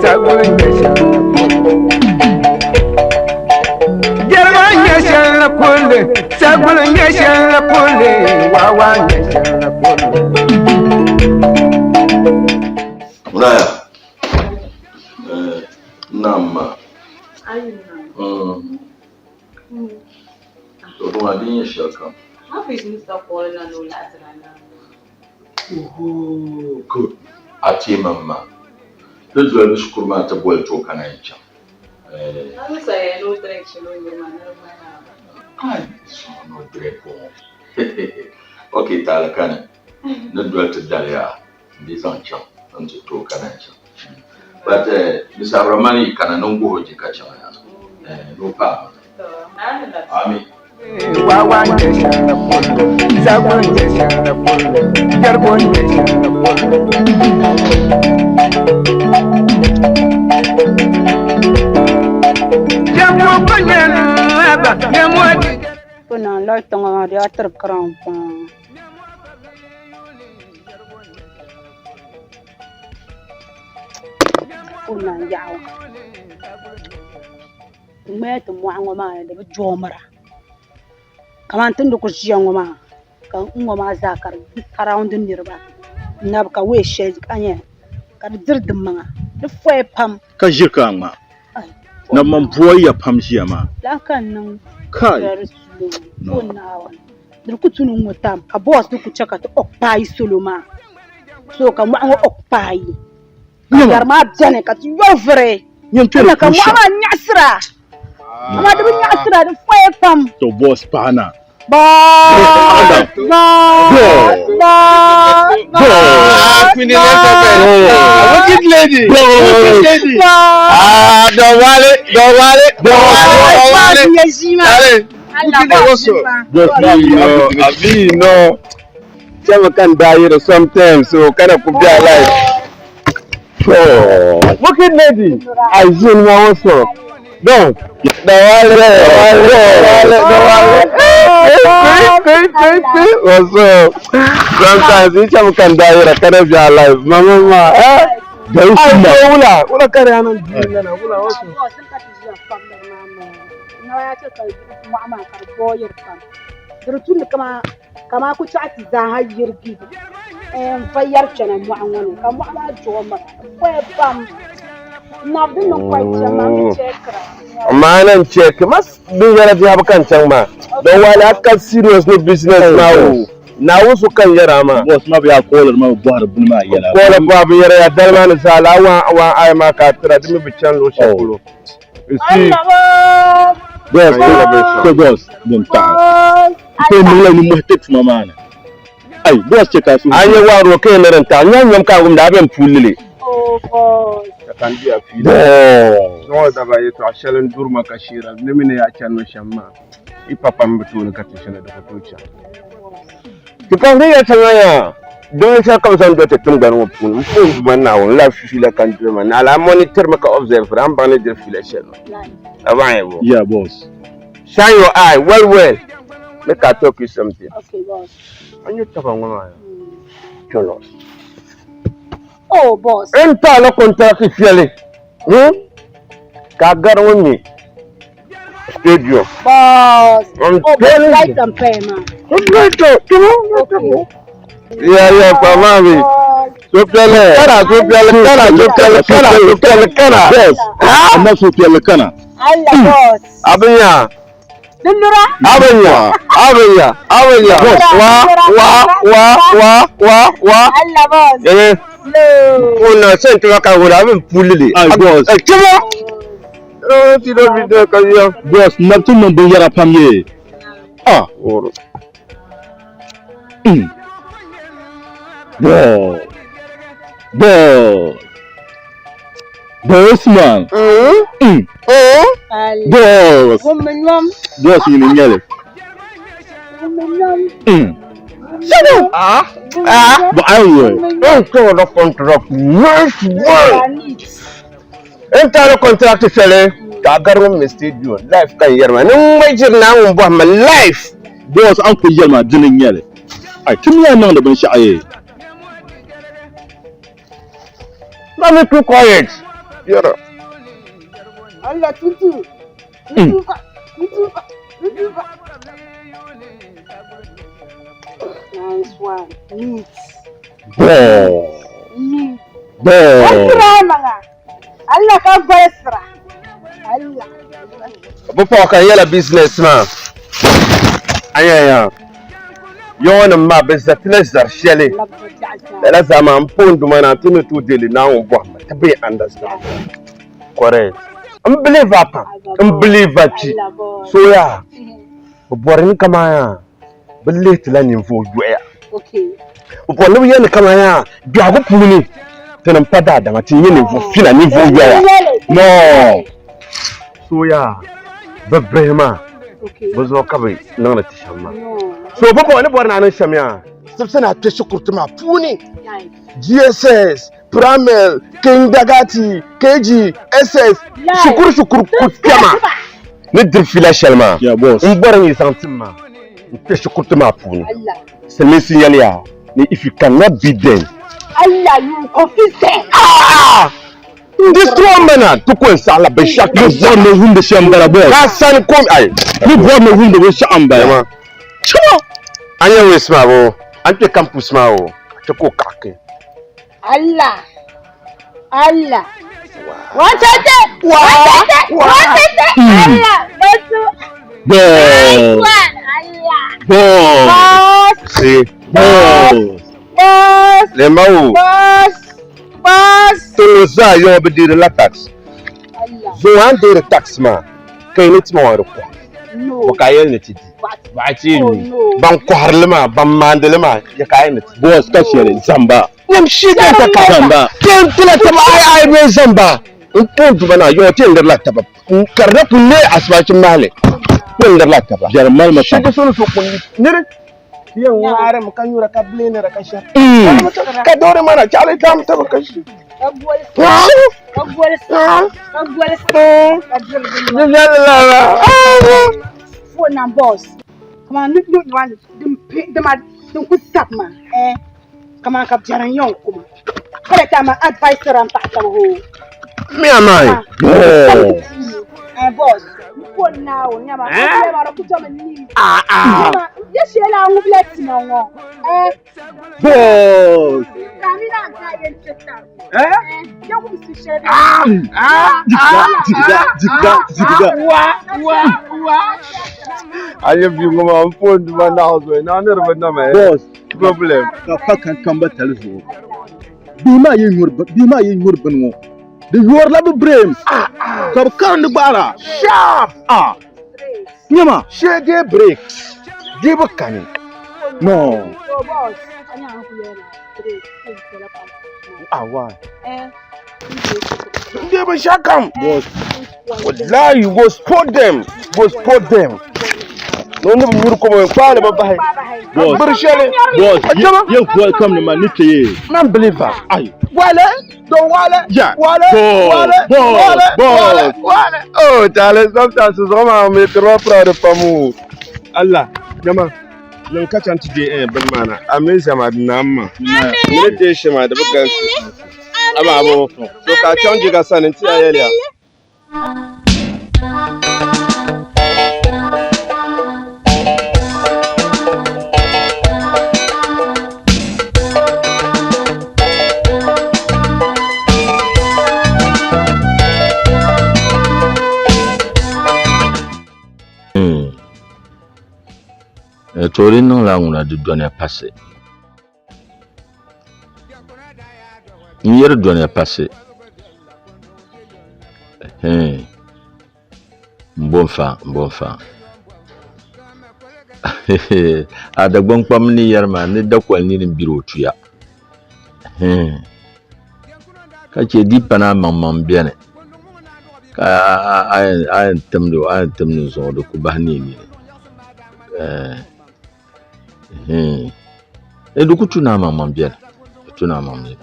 saguli nyɛ shɛli Jɛriba nyɛ shɛli kulli saguli nyɛ shɛli kulli wawa nyɛ shɛli kulli. Munaya, naam ma. To dama din nyɛ shɛli kam. Good. A teei ma m ma. Ti doli bi shikuru maa ti boli ti o ka naan yi chaŋ. Ai, sɔŋ ni o direk o ŋɔ. Ok, taali kani. Ni doli ti daliya n-dii zaŋ chaŋ nti ti o ka naan chaŋ. But Mr. Abdulrahman yi kana ni n guhi o je ka chaŋ ya ni o paai ma. Ami. Wawa nyɛ shɛli kulli, sagu nyɛ shɛli kulli, jɛrigu nyɛ shɛli kulli. Jɛmbu ku nyɛ ba, nyɛmo di. Kuna lɔri tiŋa maa di yaa tiri kiraŋ paa. Kuna yaɣu ti ŋmɛla ti mɔɣu ŋɔ maa ni di bi joomira kamani ti ni di ku ʒiya ŋɔ maa ka n ŋɔ maa zaa ka di sarawundi niriba n nabi ka wee shɛli ka nyɛ ka di diri di maŋa di foya pam. Ka ʒiri ka a ŋma nabi man bɔyiya pam ʒiya maa. Lala ka n niŋ Kai. very slow o Naawuni di ku tu ni ŋ-ŋɔ tam ka bɔs ni ku chɛ ka ti occupy salo maa so ka mɔɣu ŋɔ occupy ka yari maa beni ka ti yɔri vuri ka mɔɣu maa nyaɣisira amaa di bi nyaɣisira di foya pam. To bɔs paɣa na. Boss boss boss boss Queen Elizabeth. Wicked lady. Wicked lady. Ah, Dọ̀wálé, Dọ̀wálé, Dọ̀wálé, Dọ̀wálé. Abi no. Chama kan daayira sometimes so kana ku be alive. Oh, wicked lady. I see ma what's up. Don. Dọ̀wálé, Dọ̀wálé, Dọ̀wálé, Dọ̀wálé. What's up? Sometimes you chama kan daayira kana be alive. Mama ma, eh? Gawusu ma. Ai, wula, wula kare anan duniya na wula wasu. Di tumdi kaman ku chaɣ ti zaaha yirigi n-va yɛri kpɛna mɔɣu ŋɔ ni, ka mɔɣu maa jooi miri di foya pam. N-nabi di niŋ kɔli chɛ maa mi chɛkira. Maa na n-chɛki ma binyɛra biɛhibu ka n chaŋ maa don waali a ka serious ni business maa o Naawuni so ka n yɛra maa. Boss ma bi yaa kɔɔliri ma bi bɔhiri bini maa yɛla. Kɔɔli bɔhi binyɛra yaa dali maa ni zaa la a waan a waan ayi maa ka a tira di mi bi chani luɣ shɛli polo. You see. Boss to boss din taɣi. N tooi niŋla nimmohi ti tuma maa ni. Ai boss chɛ ka a suhu. A nyɛ waari o ka yɛn ni din taɣi. Nyam nyam ka a wumdi a bɛn puuli li. Boss. Zuŋɔ daba yɛtɔɣ shɛli n duri ma ka sheera ni mi ni yaa chani mi shɛm maa. Yi pa pam bi tooni ka ti shɛli di ku tooi chaŋ. Ti pahiri ya shɛŋa yaa, doo shɛli ka bɛ zaŋ doli ti tiŋgbani ŋɔ puuni, m puhi Duuma Naawuni la fiila ka n diri ma, naɣila a monitor mi ka observe a ni baŋ ni diri fiila shɛli maa. A baŋ ya bɔ? Yeah, boss. Shine your eye well well, make I talk you something. Okay, boss. A nyɛ taba ŋɔ maa yaa, jealous. Oh, boss. N ti a la contract shɛli, Ka a gari ŋɔ ŋme stadium. Boss. I'm Oh, boss, telling light you. and pay, man. Light up, come on, Okay. Yeah, yeah, pa mami. Boss. So piɛlli kana, so piɛlli kana, so piɛlli kana, so piɛlli kana. Boss, amma so piɛlli kana. Allah, boss. Abin ya, Dindura. abin ya, abin ya, abin ya. Boss. Wa, wa, wa, wa, wa, wa. Allah, boss. Eh, No. kuna sen tura ka wala abin pulili. Ai, boss. Eh, kima. Eh, ti do bi de ka ya. Boss, nabi ti niŋ binyɛra pam ye. Ah. Oro. Boss. Boss. Boss man. Allah. Boss. Woman, mom. Boss yini nyɛli. Woman, mom. Ah, ah. Bo ayi In to the contract. Yes, well. In ta the contract shɛli ka a gari ŋun mi stadium life ka n yɛri ma ni ŋmɛ jiri naa ŋun bɔhi ma life. Boss an ku yɛli ma dini n nyɛli. Ai ti mi a niŋdi binshaɣu ye. Let me keep quiet. Biɛra. Allah tutu. Tutu fa. Tutu fa. Tutu fa. Nice one. Neat. Bɔɔ. Neat. Bɔɔ. Allah ka gbalsira. Allah. Bi paɣa ka yɛla business maa. Ayaya. Yɔŋɔnim maa bɛ zatila zari shɛli. Lala zaa maa n poon duma na ti ni tooi deli Naawuni bɔhimma ti bɛ understand. Correct. N believe a pam. N believe a kpi. So yaa bɛ bɔri ni kaman yaa bɛ lihi ti la ninvuɣ yoya. Bɛ bɔri ni bɛ yɛli ni kaman yaa biɛhigu puuni tinim pa daadama ti nyɛ ninvuɣ fina ninvuɣ yoya. No. So yaa bɛ bihi maa bɛ zuɣu ka bɛ niŋdi ti shɛm maa. So bɛ bɔri ni bɔri ni a niŋ shɛm yaa sibisi ni a kpe shikuruti maa puuni GSS, Primary, Kindergarten, KG, SS, shikuru shikuru ku kpɛma ni diri fiila shɛli maa n bɔri ni yi zaŋ tim ma n kpe shikuruti maa puuni. Silimiinsi yɛliya ni if you cannot beat them. Allah, you confuse them. Ah! Destroy mana ti ko n saɣila binshɛɣu Ni bɔri ni wumdi shɛm bala boss. Ka sani kom ai. Ni bɔri ni wumdi binshɛɣu n bala. Chama! A nyɛ waste maa bo, a ni kpe campus maa o, ka chɛ ka o kaɣi Allah! Allah! Watete! Watete! Watete! Allah! Basu! Boss! One! Allah! Boss! Boss! See? Boss! Boss! Lema o. Boss! Boss! Tiŋ zaa yɔŋɔ bi deeri la tax. Allah! Zuŋɔ a ni deeri tax maa, ka yi ni ti ma ŋɔ di kɔhi. No! Bɔ ka a yɛli ni ti di? Baɣachi Oh ni. no! Ban kɔhiri li maa, ban maandi li maa, ya ka a yɛli ni ti di? Boss ka shɛli zamba. Nyam shee ka ta ka. Zamba. Kpɛm tila taba ai ai bee zamba. N kpɔn duba na yɔŋɔ ti yɛn lirila taba. N karina ku ne asibachi mahali. Kpɛm lirila taba. Biɛri malima Shee pam. ka so ni so kun niri ti yɛn ŋmaarimi ka nyura ka bilenira ka shɛri. Ka doori mana chaɣali tam taba ka shi. Ka golisi! Ka golisi! Ka golisi! Ka diri di Di viɛlli lala. Phone na boss. Kaman ni ni wa din pe dima din ku sabi ma eh kaman ka biɛri n yɛn kuma ka di ta ma advice ra n paɣa taba hoo. Me am I? Boss. Eh boss. N phone na o nyama. Eh? Ma ku jama ni. Ah ah. Ya shela ŋubila tima ŋɔ. Eh. Boss. Kamina n ta yɛn ti tar. Eh? Ya wumsi shɛli. Ah ah Jigida, jigida, jigida. Wa wa wa. A nyɛ bia ŋɔ maa n phone duma naɣ zuɣu naa ni di bi nama eh. Boss. Problem. Ka pa kankamba tali zuɣu. Bihi maa yi nyuri bihi maa yi nyuri bini ŋɔ. Di yoorila bɛ brain. Ka bɛ karindi gbaara. Sharp. Ah. Nyama. Shee dee break. Dee bi kani. No. So boss, anya an ku yɛli break ko n pam. Ah why? Eh. Dee bi shakam. Boss. Wallahi you go spot them. Go spot them. No ni bi nyuri kom n kpaali bi bahi. Boss. Biri shɛli. Boss. Achama. Ye welcome ni ma ni kpe ye. Man believer. Ai. Wale. Don wale. Yeah. Wale. Boss. Wale. Boss. Wale. Boss. Wale. Wale. Oh, Charlie, sometimes it's all my make rough proud of pamu. Allah. Jama. Nan ka can tije eh bin mana. Amin sama dinamma. Ni te shema da bukan. Aba abo. So ka can jiga sanin ti ayeliya. To di niŋla ŋuna di dɔniya pasi. N yɛri dɔniya pasi. M bo n-fa, m bo n-fa. A Dagbaŋ kpam ni yɛri maa ni dakoli nini m-biri o tuya. Ka chɛ di pa ni a maŋmaŋ beni ka a yɛn timdi o, a yɛn timdi n zuɣu di ku bahi neei nini. Di ku tu ni a maŋmaŋ beni, di tu ni a maŋmaŋ beni.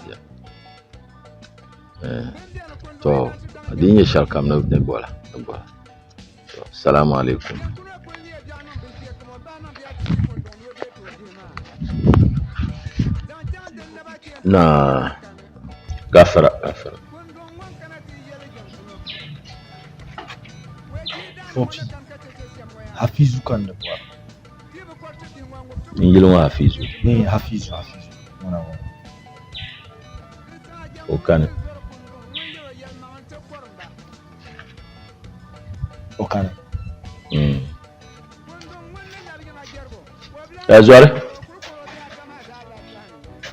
To di yi nyɛ shɛlikam ni bɔla, ni bɔla. Salamu alaikum. Na gafara gafara. Fofi, Hafizu ka n ni bɔra. N yili ŋɔ Hafizu? Ee, Hafizu, Hafizu. Ŋuna ŋɔ. O kani. O kani. Ya zɔri.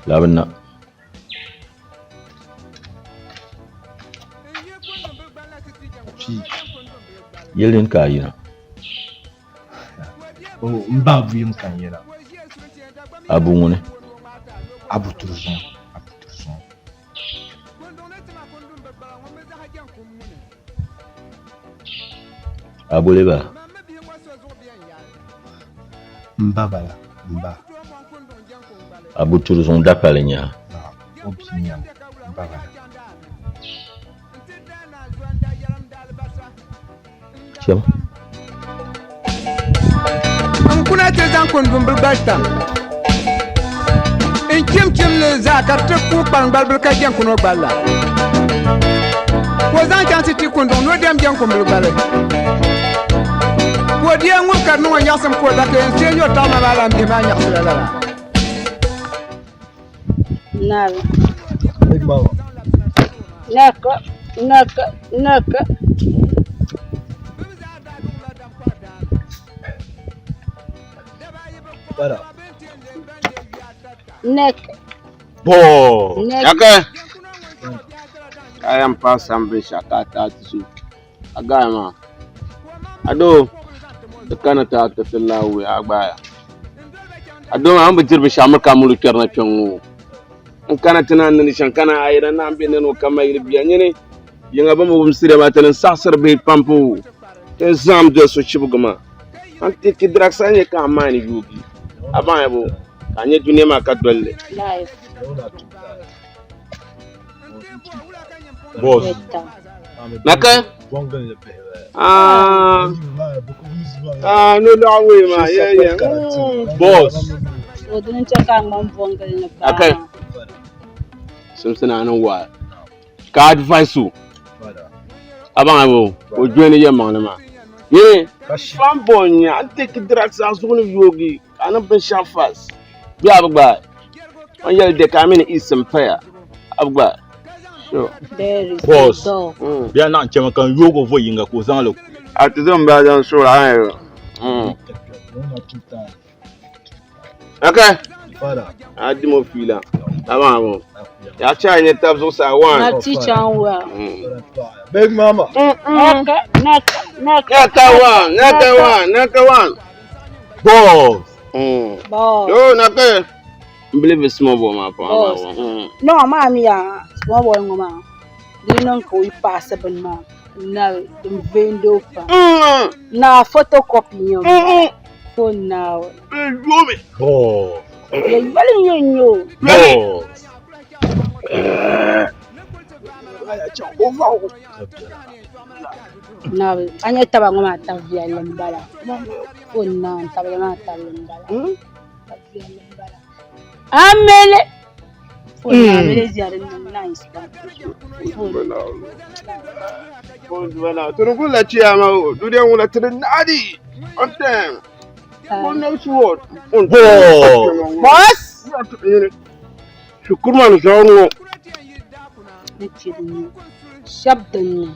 Labina. Pii. Yili ni ka a yina. O n ba abu yim ka n yina. Abu ŋuni? Abu Turizɔn. Abu Turizɔn. Abole bala? M ba bala, m ba. Abu Turizɔn dapali n-nyɛ a? Naam, o bia n-nyɛ ma, m ba bala. Chama. N kuna ti zaŋ kundumbil gbali tam n chim chim li zaa ka di ti kuui kpaŋgbalibil ka jɛnkuno gbali la. Ka o zaŋ chaŋ ti ti kunduŋ ni o dɛm jɛnkumbil gbali. Ka o di ŋub ka di niŋ o nyaɣisim ka o da ka yɛn seei nyo taɣima maa la m-bihi maa nyaɣisila lala. Nabi. Big mama. Naka, naka, naka. Bada. Nek. Bo. Nek. Yake. Ka yɛn pa sam binshɛɣu ka a taai ti so a gaya maa. A doo di kana ti a ti ti lahi wuhi a gbaaya. A doo maa a ni bi diri binshɛɣu miri ka a muli kpɛri na kpɛŋ ŋɔ. N kana ti naan nini shɛm ka naan ayira naan be nini o ka mayili bia nyini yiŋa bɛ mi wumsiriya maa ti ni saɣisiri bihi pam po ti ni zaŋm doli so chibigi maa. A ni ti drugs a nyɛ ka a mind yoogi a baŋya bo ka a nyɛ dunia maa ka doli li. Life. Boss. Naka? Ah, ah, no lɔɣu wei maa, yeah, yeah. Boss. So dini n-chɛ ka a ŋmani bɔŋgili ni baa Okay. maa. Simpson a ni waa ka advice o a baŋ bo o join yɛ maŋli maa ye fan bɔ n nya a take drugs a zuɣu ni yoogi ka a niŋ binshaɣu fast bee a bi gbaai o ni yɛli de ka a mini is n paya a bi gbaai sure There is Boss. a dog. Bia naɣ chɛmi ka n yoog o vo yinga ka o zaŋ li ku. A ti zaŋ baa zaŋ suɣuri a yɛli Okay. A dim o fiila. A baŋ a bo. Ya chɛ a nyɛ tab zuɣusaa one. Na teacher n well. Big mama. Naka, naka, naka. Naka one, naka one, naka one. Boss. Boss. Yo, naka. N believe small boy maa pa. Boss. No, maa mi yaa small boy ŋɔ maa. Di niŋ ka o yi paasi bini maa na din vendi o pam. Na photocopy nyɛ o. Phone naawuni. Boss. Yɛ yoli n yɛn nyɛ o. Boss. Nabi, a nyɛ taba ŋɔ maa tab viɛlli n bala. Phone naawuni tabili maa tabili n bala. Tab viɛlli n bala. Amele. Phone na amele ʒiya din niŋ nice pam. Phone. Tuni ku la chiyama o duniya ŋuna tiri naadi on time. Ko next word. Boss. Boss. Shukuru man zuɣu ŋɔ. Ni ti dinni. Shɛba dinni.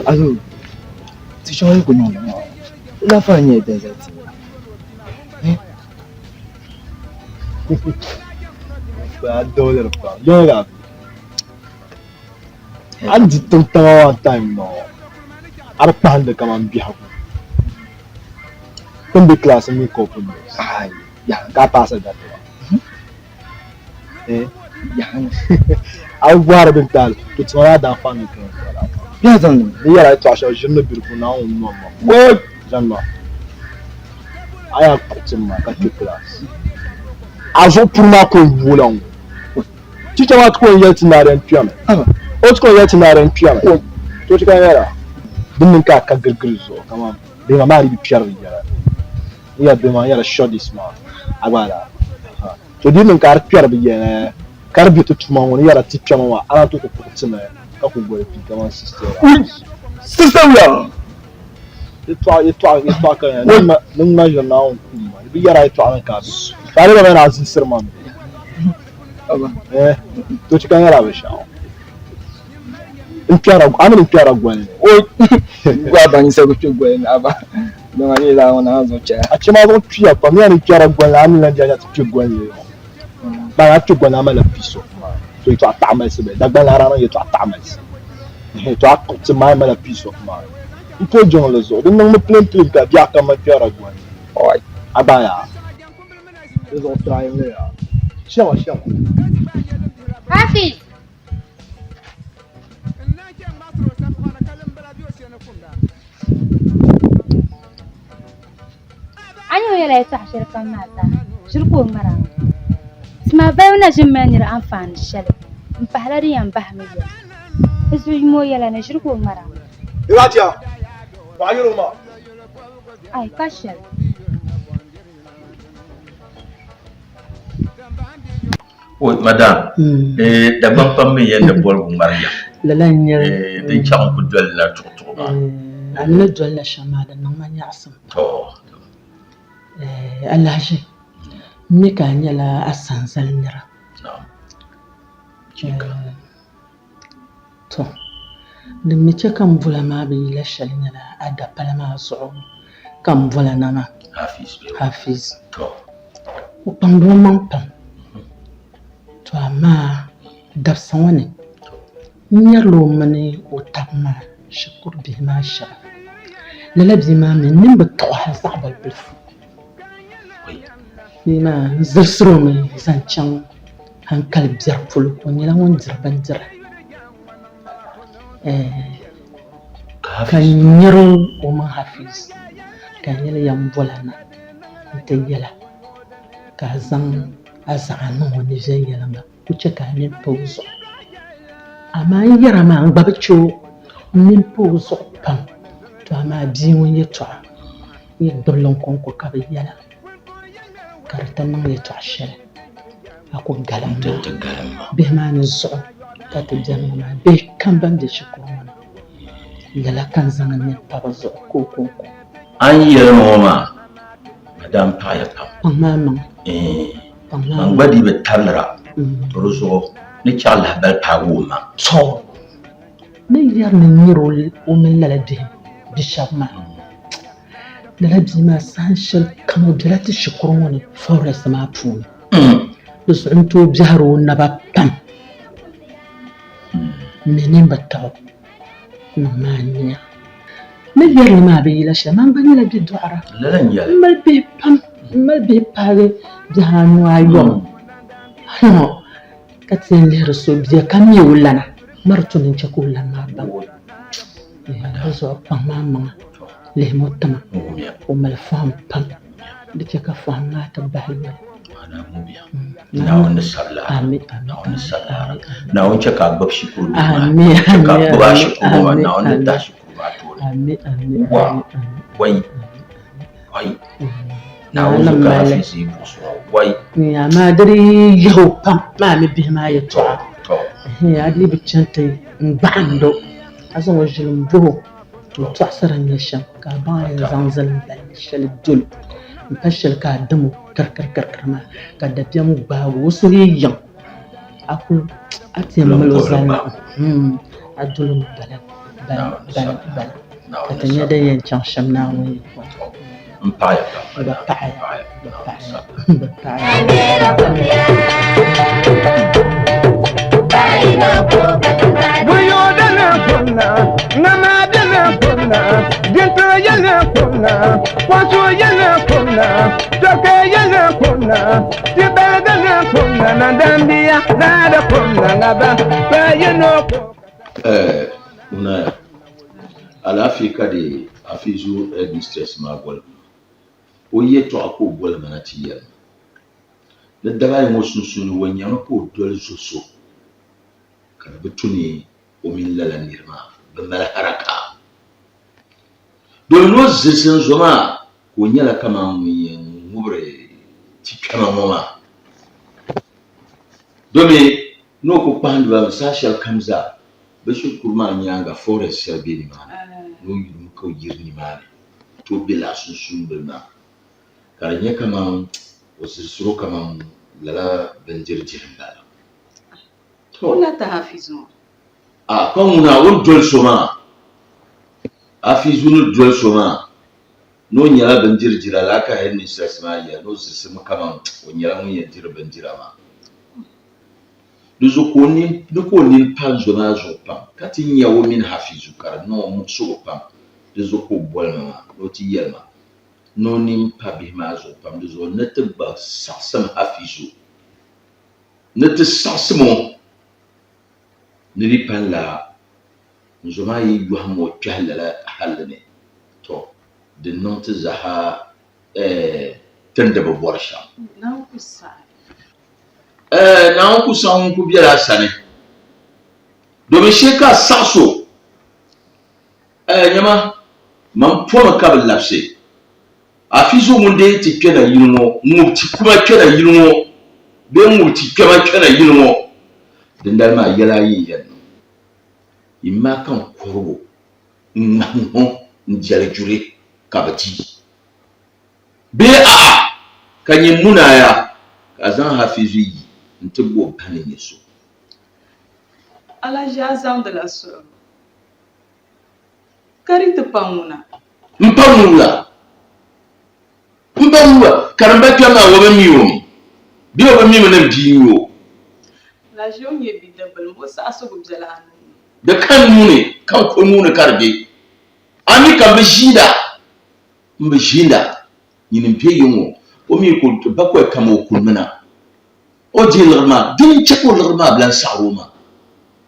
Azo, ti shɛŋa yi ku niŋdi maa, di lahi fa nyɛla desert. A doliri pam. Yɛliga a ni di tiŋ tiŋa maa time nɔɔ a di kpahindi kaman biɛhigu. Ti ni be class mi ka o pun be. Ka a paasi gariti ba. A bi bɔhiri din taali, to tiŋa maa daa kpaŋ ni kpɛm bala. Ni yɛra yɛtɔɣa shɛli ʒiri ni birigu Naawuni nɔŋ ma. Good! Zani ma. A yaa kpuɣi tim ma ka kpe class. A zuɣu puri maa ko n-yuui la ŋɔ. Teacher maa ti ko n-yɛli ti ni a di yɛn kpɛmi. O ti ko n-yɛli ti ni a di yɛn kpɛmi. To ti ka yɛra din niŋ ka a ka girigiri zuɣu kaman bihi maa maa di bi kpɛri bi yɛla. N yɛri bihi maa n yɛra shodis maa a gba laa. To di niŋ ka a di kpɛri bi yɛla. Ka di be ti tuma ŋɔ ni yɛra ti kpɛma maa, a naan tooi ti kpuɣi ti mi ka ku goli pii kaman sister hours. Sister wula? Yɛtɔɣa, yɛtɔɣa, yɛtɔɣa ka ya, ni ŋma ʒiri Naawuni kum maa. Di bi yɛra yɛtɔɣa ni ka a bi. Ka a di ba mi a zilisiri ma mi. Eh, to chɛ ka n yɛra binshɛɣu. N kpɛrila, a mi ni n kpɛrila goli ni. O gba ba nyisa ku kpe goli ni aba. Dama ni laa ŋɔ naa zuɣu chɛya. A chɛ maa zuɣu kpiya pam, ya ni n kpɛrila goli ni, a mi lan jɛya ti kpe goli ni. Baa a kpe goli ni a malila peace of mind. To yɛtɔɣa taɣimalisi bɛ, Dagbaŋ laa daa niŋ yɛtɔɣa taɣimalisi. Ɛhɛn, to a kpuɣi ti maa malila peace of mind. M po jiŋli zuɣu, di niŋmi pilimpilim ka biɛɣu kam man kpɛrila goli ni. A gba yaa. Di zuɣu try n yaa. Shɛba shɛba. Hafiz! A ni o yɛla yɛtɔɣa shɛli kam maa zaa, ʒiri ka o ŋmara maa. Tima balibu na ʒini mali nira anfaani shɛli m-pahila din yɛn bahimi yoli. Di zuɣu yuma o yɛla ni ʒiri ka o ŋmara maa. Ai, pa shɛli. O madam, eh, Dagbaŋ pam mi yɛn ni boligu ŋmari ya. Lala n-nyɛ li. Eh, din chaŋ n-ku doli la tuɣutuɣu maa. Eh, a ni doli la shɛm maa, di niŋ ma nyaɣisim pam. To. Eh, Alahaji, m mi ka a nyɛla asanzali nira. Naam. Chika. Eh, to, din mi chɛ ka m bola maa bi yila shɛli nyɛla a dapala maa zuɣu ka m bola na maa. Hafiz bee? Hafiz. To. O kpaŋdi o maŋ pam. To amaa dabisa ŋɔ ni n nyarila o mini o taba maa shikuru bihi maa shɛba. Lala bia maa mi n nini bi tuɣi hali zaɣ bilibilifu. Bia maa n zilisiri o mi zaŋ chaŋ hankali biɛri polo. O nyɛla ŋun diri bindira ka n nyari o mini Hafiz ka n yɛli ya m bola na nti yɛla ka a zaŋ a zaɣa niŋ o ni viɛnyɛliŋga ku chɛ ka a nini pa o zuɣu. Amaa n yɛra maa n gba bi chɛ o n nini pa o zuɣu pam. To amaa bia ŋun yɛtɔɣa yi gbibili n kɔŋko ka bi yɛla ka di ti niŋ yɛtɔɣ shɛli a ku galim ma. Bihi maa ni zuɣu ka ti beni ŋɔ maa, bihi kam ban be shikuru ŋɔ ni lala ka n zaŋ n nini pa bɛ zuɣu ka o kɔŋko. A ni yɛli ma ŋɔ maa, madam paɣiya pam. Kpaŋ maa maŋa. Kpaŋ maa Man gba dii bi tabira, to di zuɣu ni chaɣ lahibali paagi o ma. To, ni yɛri ni n nyari o mini lala bihi bi shɛba maa, lala bia maa saha shɛli kam o bela ti shikuru ŋɔ ni forest maa puuni. Di zuɣu n tooi biɛhiri o naba pam. M mi nini bi taɣi o niŋ maa nia. Ni yɛri li maa bi yila shɛli, man gba nyɛla bɛ dɔɣira. M mali bihi pam, m mali bihi paagi bihi anu ayɔbu. Ka ti yɛn lihiri so bia ka mi o lana, mari tu ni n-chɛ ka o lana maa baŋ. Di zuɣu kpaŋ maa maŋa lihimi o tima, o mali fahim pam. Di chɛ ka fahim maa ti bahi yoli. Naawuni ni sabi laara. Ami, Naawuni ni sabi laara. ami, ami. Naawuni chɛ ka a gbubi shikuru bihi maa. Ami, Chɛ ka a ami, gbubi a ami, shikuru maa. ami, Naawuni ni ami. tahi shikuru maa tooni. Ami, ami, Wa, ami, ami. wai, wai. Naawuni Naawuni ka mali. Hafiz yi buɣisi ŋɔ, wai. Ni amaa di di yahi o pam maa mi bihi maa yɛtɔɣa. Tɔ, Ɛhɛn, a dii bi chani ti n-gbahind o, a zaŋ o ʒili m-bɔh o. N tɔɣisiri n nya shɛm, ka a baŋ a yɛn zaŋ zali m-balli shɛli dol o m-pa shɛli ka a dim o kirikirikirikiri maa, ka dabiɛm gbaag o, o suhu yi yiŋ, a kul a ti yɛn mali o zali na, a dol o mi bala bala bala bala, ka ti nya din yɛn chaŋ shɛm Naawuni yiko ni. M paɣiya pam. M bi paɣiya, m bi paɣiya, m bi paɣiya. Eh, Unaya, alaafee ka di Afizu headmistress maa boli ma. O yɛtɔɣa ka o boli ma na ti yɛli ma ni dabaayi ŋɔ sunsuuni o nyami ka o doli zo so ka di bi tu ni o mini lala niri maa bi mali haraka. Domin o zilisi n zo maa ka o nyɛla kaman ŋun yɛn ŋubiri ti kpɛma ŋɔ maa. Domi. Ni o ku kpahindi ba mi saha shɛli kam zaa, bɛ shikuru maa nyaaŋa forest shɛli be nimaani ni o yurimi ka o yiri nimaani tooi be lala sunsuun bili maa ka di nyɛ kaman o zirisiri o kaman lala bindiri diri m-bala. To. Ŋuna ti Hafizu ŋɔ. A pa ŋuna o ni doli so maa, Hafizu ni doli so maa ni o nyɛla bindiri dira lala ka headmistress maa yɛli ni o zirisimi kaman o nyɛla ŋun yɛn diri bindira maa. Di zuɣu ka o nini ni ka o nini pa n zo maa zuɣu pam ka ti nya o mini Hafizu ka di niŋ o muɣisigu pam. Di zuɣu ka o boli ma maa ni o ti yɛli ma ni o nini pa bihi maa zuɣu pam. Di zuɣu ni ti gba saɣisim Hafizu, ni ti saɣisim o ni di pa n-la n zo maa yi yɔhim o kpɛhi lala halli ni, tɔ di niŋ ti zaaha ti ni di bi bɔri shɛm. Naawuni ku saɣi. Ɛɛ, Naawuni ku saɣi ŋun ku bela a sani, domin shee ka a saɣis o. Ɛɛ, nyama, man pɔmi ka bi labisi. Afizu ŋun dee ti kpɛna yili ŋɔ ŋub ti kuma kpɛna yili ŋɔ bee ŋub ti kpɛma kpɛna yili ŋɔ, dindali maa yɛla ayi n-yɛn niŋ. Yimmaa ka n kɔrig o n-ŋmahi ŋɔ n-jɛli juri ka bɛ di. Bee a'a, ka nyɛ munaaya ka a zaŋ Hafizu yi nti bo o ba ni nyɛ so. Alaʒi a zaŋdila suɣulo. Ka di ti pa ŋuna. M pa ŋuna. M pa ŋuna. Karimba kpɛm maa o bi mi o mi bee o bi mi mi ni m bia n-nyɛ o. Laʒi o nyɛ bidibbil m-bo saɣisigu biɛla a nuu ni. Di ka n nuu ni, ka n ko nuu ni ka di be. A mi ka m bi ʒiinda, m bi ʒiinda. Nyini m-be yiŋ ŋɔ, o mi ku bakɔi kam o kunimina. O deei liɣiri maa, dini n-chɛ ka o liɣiri maa bi lan saɣiri o maa.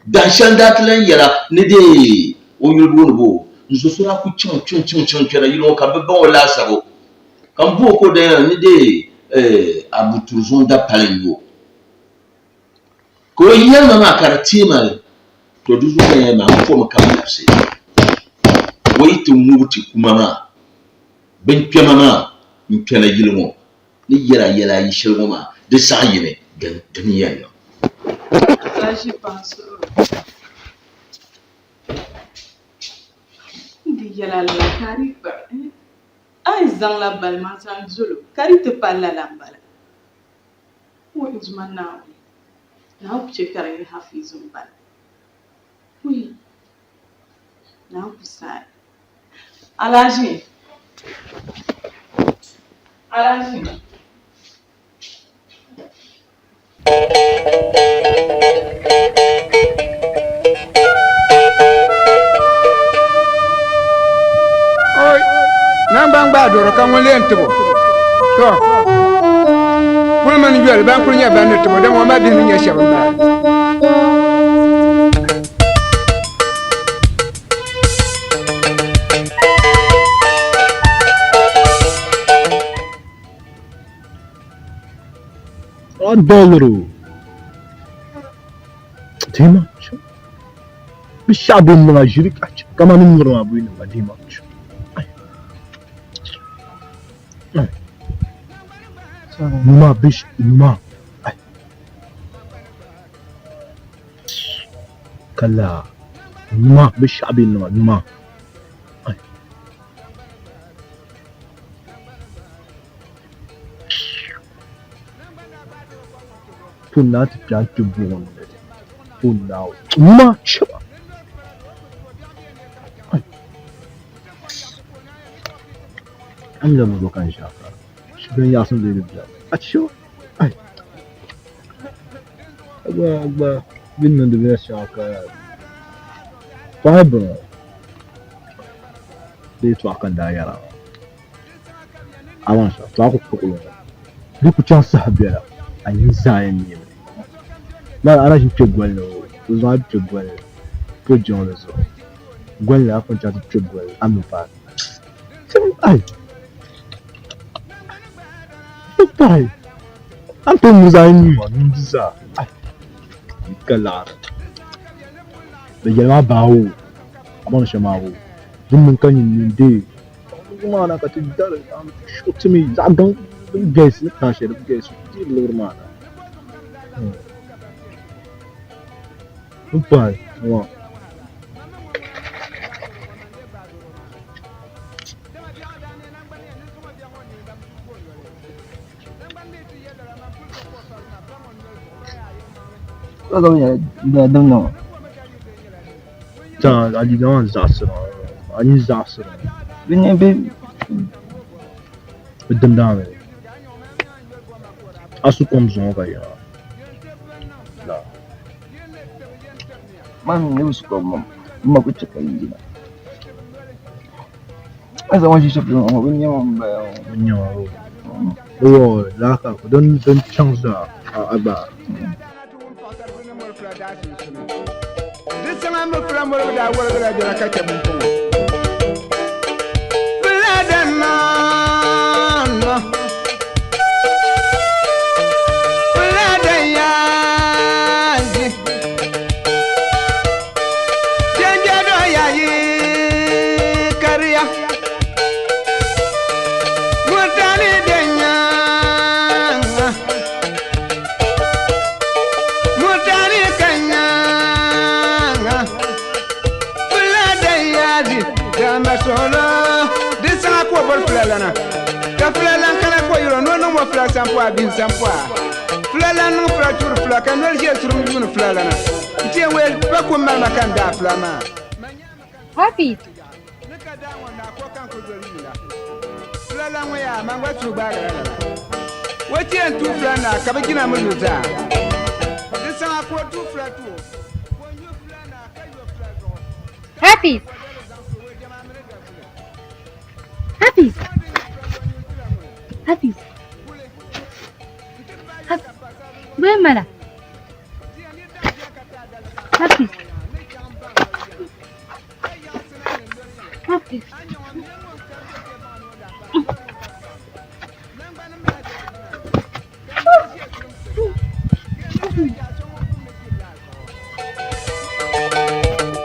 Dahin shɛli n-daa ti lan yɛla ni deei o yuli booni bo o. N zo so daa kul chaŋ kpiɔŋ chaŋ chaŋ kpɛna yili ŋɔ ka m bi baŋ o laasabu. Ka m bo o ka o daa yɛli ni deei Abu Turizuŋ dapali n-nyɛ o. Ka o yɛli ma maa ka di teei ma li, to di zuɣu ka n yɛli maa m pomi ka m labisi o yi ti ŋubi ti kuma maa, binkpɛma maa n-kpɛna yili ŋɔ. Ni yɛla yɛla ayi shɛli ŋɔ maa, di zaɣ yini dini yɛn niŋ. Ka ʒi paŋ suhuri. Di yɛla lala ka a di kpuɣi, a yi zaŋla bali maa zaŋ dol o ka di ti pa lala m-bala. O Duuma Naawuni, Naawuni ku chɛ ka di nyɛ Hafizu m-bala. Ui! Naawuni ku saɣi. Alhaji! Alhaji! Oi, naŋgban gbaai doro ka ŋun lee n-tib o. Tɔ! Puli mini yoli ban kuli nyɛ ban ni tib o, dama o ma bihi ni nyɛ shɛba m-bala. A dollar Dima Binshɛɣu bɛ ni niŋ a ʒiri kamani ni ŋɔri maa bɛ ni niŋ a dima Numa numa Ka laa numa binshɛɣu bɛ ni niŋ a numa. Pun naa ti kpe a ni kpe buɣim ni pun naa numa chɛba. A mi la ka n ʒiya ka shikuru nyaɣisim lee di beni a chɛba. A gba bɛ ni niŋdi bina shɛŋa ka pahi bini ŋɔ di yɛltɔɣa ka n daa yɛra maa. A baŋ shɛm, tɔɣa ku kpuɣi li ŋɔ di ku chaŋ saha biɛla a nini zaa yɛn neemi. Lala a na ʒi kpe goli ni o o zaŋ a kpe goli ni po jiŋli zuɣu. Goli ni a pun chaŋ ti kpe goli ni a mi paai. Ai! Paai! A ni tooi ŋuni zaa yi nuu maa nuu di zaa. Ai! Yi ka laɣiri. Bɛ yɛli maa baawo a baŋ ni shɛm maa wo din niŋ ka nyin nini deei Di maa na ka ti dari shuɣitimi zaɣ gaŋ din galisi ni kpaŋ shɛli din galisi deei liɣiri maa na. N pahi ŋɔ. A liiga maa zaɣisiri a nini zaɣisiri bɛ dimdi a mi a su kom zuŋɔ ka yɛra Din chaŋ zaa a gba. Di saŋa mi fula moligu daa woligila bela ka chɛ pumpɔŋɔ. Fula dan nɔnɔ, fula dan yaanzi, jɛnjɛ dɔ yayi kariya, mutani den nyaŋa. Mutani kanyaŋa fula dan yaadi dama solo di saŋa ka o boli fulalana ka fulalan kana ka o yɛl o ni o niŋ o fula sampɔa bihi sampɔa fulalan niŋ fula tuuri fula ka noli ʒe surum yuuni fulalana n-ti yɛn wee pa kum mali ma ka n daai fula maa. Hafiz. Ni ka daa ŋɔ naa ka o ka n-kuli doli yuuna. Fulalan ŋɔ yaa, man gba tuhi gbaagila lala. O ti yɛn tuhi fula naa ka bɛ jina mi lu zaa. Di saŋa ka o tuhi fula ti o, ka o nyu fula naa ka yo fula zuɣu. Hafiz! Hafiz! Hafiz! Hafiz! Bɛ mala. Hafiz!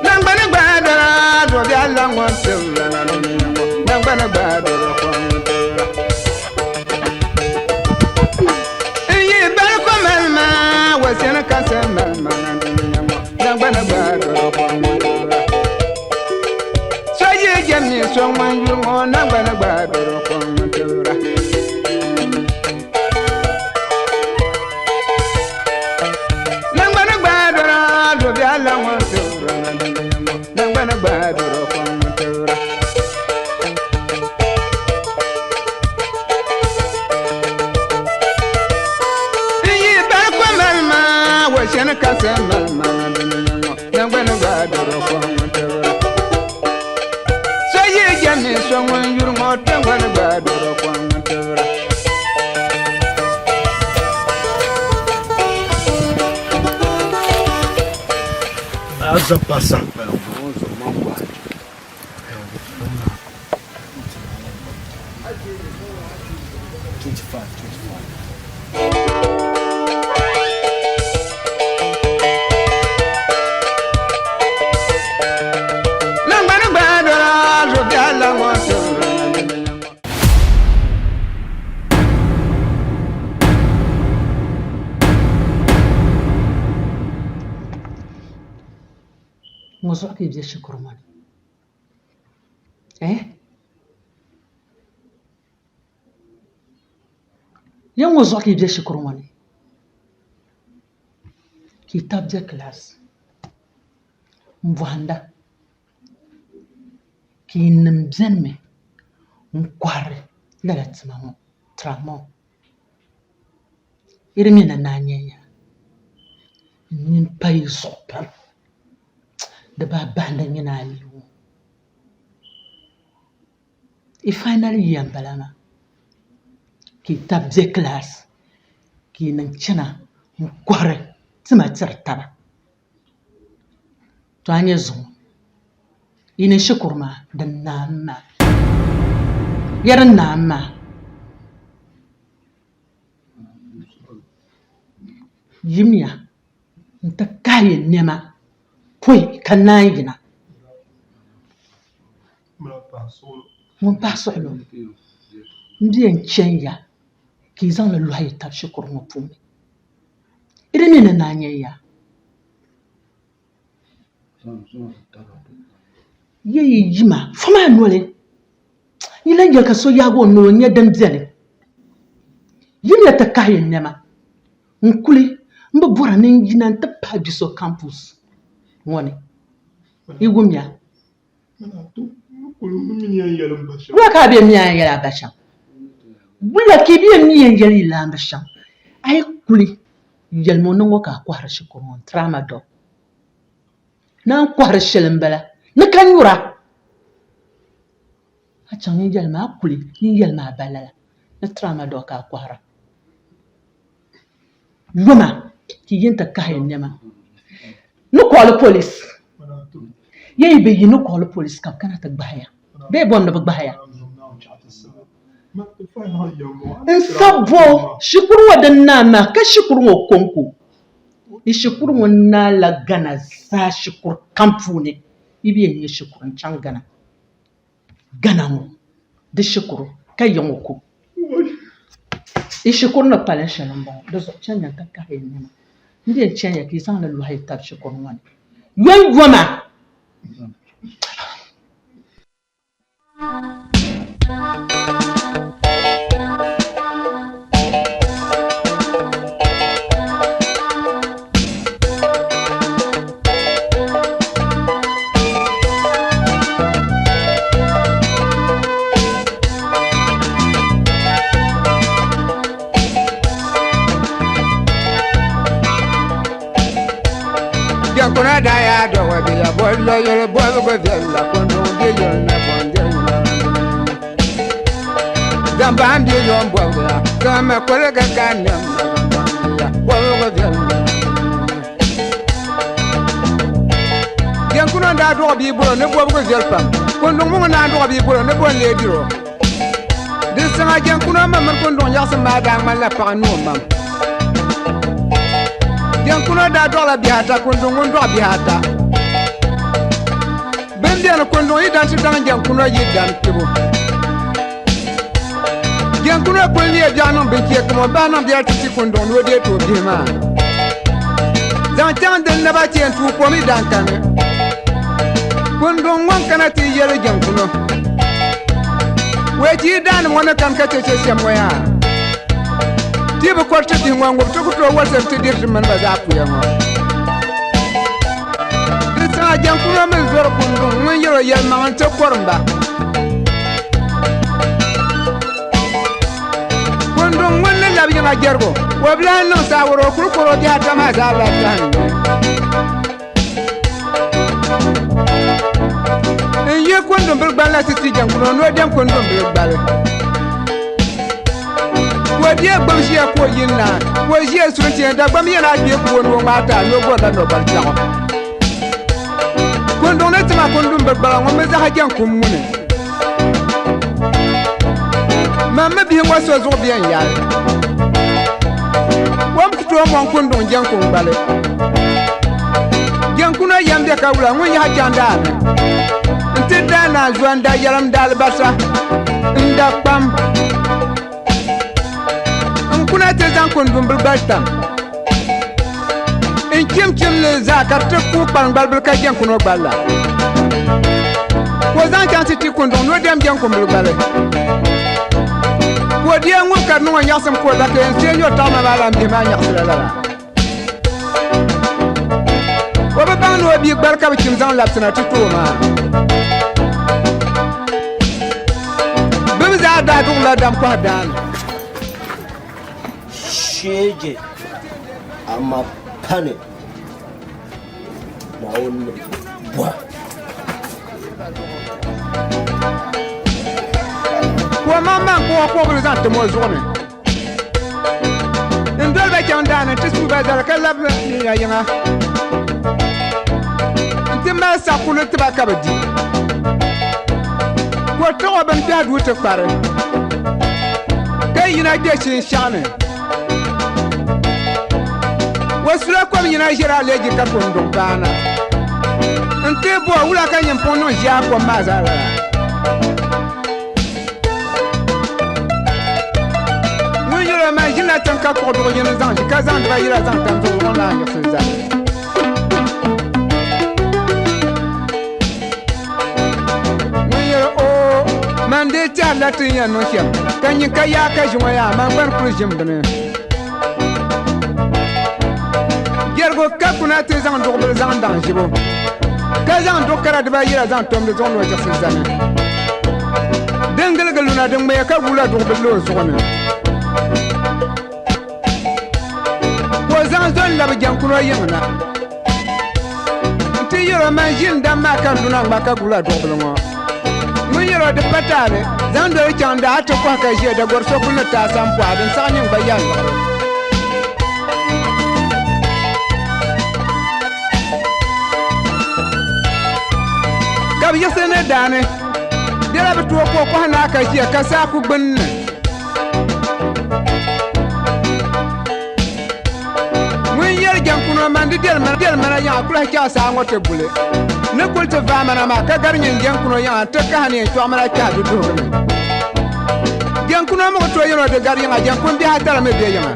Nangbani gbaadara zuɣubiɛla ŋɔ tibira na nangbani gbaadara kɔŋ tibira. N yi bali ko mali ma wa sani ka sani mali ma nangbani gbaadara kɔŋ tibira. So yi jɛm ni so ŋun yuli ŋɔ nangbani gbaadara kɔŋ tibira. Nangbani gbaadara zuɣubiɛla ŋɔ tibira nangbani gbaadara kɔŋ tibira. N yi bali ko mali ma wa sani ka sani mali ma nangbani gbaadara kɔŋ tibira. So yi jɛm ni so ŋun yuli ŋɔ nangbani gbaadara kɔŋ tibira. A zaŋ pa saha Nangbani gbaadara zuɣubiɛla ŋɔ tibira. Ŋɔ zuɣu ka yi be shikuru ŋɔ ni? Eh? Ya ŋɔ zuɣu ka yi be shikuru ŋɔ ni? Ka yi taba be class m-bɔhinda ka yinim benimi n-kɔhiri lala tima ŋɔ tramadol. Yi di mi ni naa nyɛ ya n nini pa yi zuɣu pam di bahi bahindi nyini a lihi ŋɔ. Yi final year m-bala maa ka yi taba be class ka yi niŋ chana n-kɔhiri tima tiri taba. To a nya zuŋɔ yi ni shikuru maa di naami maa ya di naami maa yimiya n-ti kahi yi nɛma pɔi ka naan yina. Ŋun pahi suɣili o m-bi yɛn chani ya ka yi zaŋ li lɔhi yi taba shikuru ŋɔ puuni. Yi di mi ni naa nyɛ ya. Yi yi yi maa, fo maa noli. Yi lan yɛli ka so yaagi o noli n-nya din beni. Yimiya ti kahi yi nɛma n-kuli m bi bɔra ni n yina nti pahi bi so campus ŋɔ ni. Yi wumya? Wula ka a bɛ mi a yɛn yɛli a ba shɛm? Wula ka yi bɛ mi yɛn yɛli yi laamba shɛm? A yi kuli yɛlim o ni ŋɔ ka a kɔhiri shikuru ŋɔ ni tramadol. Naan kɔhiri shɛli m-bala ni ka nyura. A chaŋ nyin yɛlimi a kuli nyin yɛlimi a ba lala ni tramadol ka a kɔhira. Yoma ti yi nti kahi n nɛma ni kɔɔli polis. Ya yi bi yi ni kɔɔli polis ka bɛ kana ti gbahi ya bee bom ni bɛ gbahi ya. N sa bo shikuru ŋɔ din naai maa ka shikuru ŋɔ kɔŋko. Yi shikuru ŋɔ naai la Ghana zaa shikuru kam puuni. Yi bi yɛn nya shikuru n-chaŋ Ghana. Ghana ŋɔ di shikuru ka ya ŋɔ ko. Yi shikuru ni kpalim shɛli m-bɔŋɔ, di zuɣu chani ya ka kahi ya nɛma. M bi yɛn chani ya ka yi zaŋ li lɔhi yi tab shikuru ŋɔ ni. Yomyoma! Jɛnkuna daa yaa dɔwɔ biya bɔlɔ yɛlɛ bɔbigu viɛlla kunduŋ di yuli na bɔn di Zambaan di yɔn bɔbiga gama koliga ka nɛm bɔbigu viɛlla Jɛnkuna daa dɔɣi bia bolo ni bɔbigu viɛli pam kunduŋ mi ŋun naan dɔɣi bia bolo ni bɔn lee diro Di saŋa jɛnkuna ma mini kunduŋ nyaɣisim maa daa ŋmanila paɣa ni o mam. Jɛnkuna daa dɔɣila bihi ata, kunduŋ ŋun dɔɣi bihi ata. Bɛn beni kunduŋ yi dan ti daŋ jɛnkuna yi dan kpibu. Jɛnkuna kuli neei biɛɣu niŋ binchee kam o bahi niŋ biɛri ti ti kunduŋ ni o deei ti o bihi maa. Zaŋ chaŋ din naba chɛ n-tuui kom yi dan kani. Kunduŋ ŋɔ n-kana ti yɛli jɛnkuno. Wei ti yi daanim ŋɔ ni kani ka chɛ chɛ shɛm ŋɔ yaa? Ti bi kɔri ti bihi ŋɔ n-ŋubi ti ku tooi wolisi ti diri ti mini ba zaa puya ŋɔ. Di saha jɛnkuno mi zɔri kunduŋ ŋun yɛl o yɛlimaŋ nti kɔrim ba. Kunduŋ ŋun ni labi yiŋa jɛrigu, o bi lahi niŋ saawara o kuli kɔri o bihi ata maa zaa lahi tɔhi n-ni. N yi kundumbili gbali na ti ti jɛnkuno ni o dɛm kundumbili gbali. Ka o bia gbubi ʒiya ka o yi n-naai, ka o ʒiya sulinti yɛn Dagbamb yɛn a kpee puuni o ŋmaai ti a ni o gorila nɔgbali piɛɣu. Kunduŋ ni tima kundumbili gbala ŋun mi zahi jɛnkum muni. Man mi bihi ŋɔ so zuɣu bɛn yɛli. Kom ku tooi mɔŋ kunduŋ jɛnkuŋ gbali. Jɛnkuno yɛm be ka wula ŋun yahi chaŋ daa ni nti daa naanzua n-da yɛlim n daalibasa n-da kpam n kuna ti zaŋ kundumbili gbali tam n chim chim li zaa ka di ti kuui kpalim gbalibil ka jɛnkuno gbali la ka o zaŋ chaŋ ti ti kunduŋ ni o dɛm jɛnkumbili gbali ka o deei ŋubi ka di niŋ o nyaɣisim ka o la ka yɛn teei nyɔri taɣima maa lan bihi maa nyaɣisila lala. O bi baŋ ni o bia gbali ka bɛ chim zaŋ labisina ti ti o maa. Bɛ mi zaa daa duɣirila dam kɔhi daa ni. Sheeje, amaa pa ni Naawuni ni bɔra. Ka o maŋmaŋ kpuɣ o kpuɣibili zaŋ tim o zuɣu ni. N doli ba chaŋ daani nti suui ba zali ka labi ya yiŋa nti mali saɣikuli ti ba ka bɛ di. Ka o taɣ o bini kpɛhi duu ti kpari, ka yina kpe shinshɛɣu ni. O sula kom yina ʒiri aleeji ka kunduŋ paana. N-ti bo wula ka nyin puŋ niŋ ʒia kom maa zaa lala. Ŋun yɛl o man ʒinila tiŋ ka kpuɣi duɣu yini zaŋ ʒi, ka zaŋ dibayila zaŋ tam zuɣu ŋɔ naan yiɣisi zali. tɛhirila ti ni yɛn niŋ shɛm, ka nyin ka yaa ka ʒi ŋɔ yaa, man gba ni kul ʒim bini. Jɛrigu ka kuna ti zaŋ duɣubili zaŋ daŋ ʒibu, ka zaŋ duɣ kara dibaayi la zaŋ tom di zuɣu ni o yiɣisi zani. Din giligi luna di ŋmɛya ka guula duɣubili la o zuɣu ni. Ka o zaŋ zo n-labi jɛŋkuno yiŋ na nti yɛl o, Man ʒi n-dam maa ka n luna ŋma ka guula duɣubili ŋɔ. Ŋun yɛl o, Di pa taali, zaŋ doli chaŋ daa a ti kɔhi ka ʒiya dagɔr so kul ni ti a sampɔɣu din saɣi nyin gba yɛli liɣiri. Ka bɛ yiɣisi ni daani bela bɛ tooi ka o kɔhi naa ka ʒiya ka saa ku gbunni. Ŋun yɛli jɛŋkuno man di deli mana yaŋa kulahi chaɣ saa ŋɔ ti buli. Ni kuli ti vaai mana maa ka gari nyin jɛŋkuno yaŋa nti kahi ni yɛn chɔɣ mana kpɛhi di duhigu ni. Jɛŋkuno mi ku tooi yɛn o di gari yiŋa, jɛŋkun bihi ata la mi be yiŋa.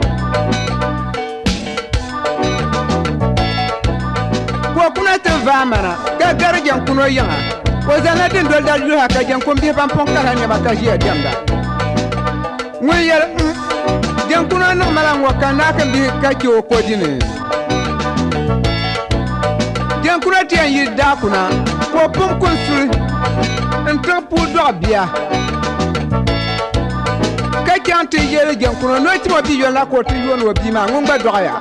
Ka o kuna ti vaai mana ka gari jɛŋkuno yiŋa. O zaŋla dindoli dali yuha ka jɛŋkun bihi ban pun karila nɛma ka ʒiya diɛmda. Ŋun yɛli, N jɛŋkuno niŋ ma la ŋ-ŋɔ ka n naai bihi ka chɛ o ko di ni. Jɛŋkuno ti yɛn yi daa kuna ka o pun ku n-suli n-tiɣi puu dɔɣi bia, ka chaŋ ti yɛli jɛŋkuno ni o tim o bia yoli na ka o ti yooni o bia maa, ŋun gba dɔɣiya.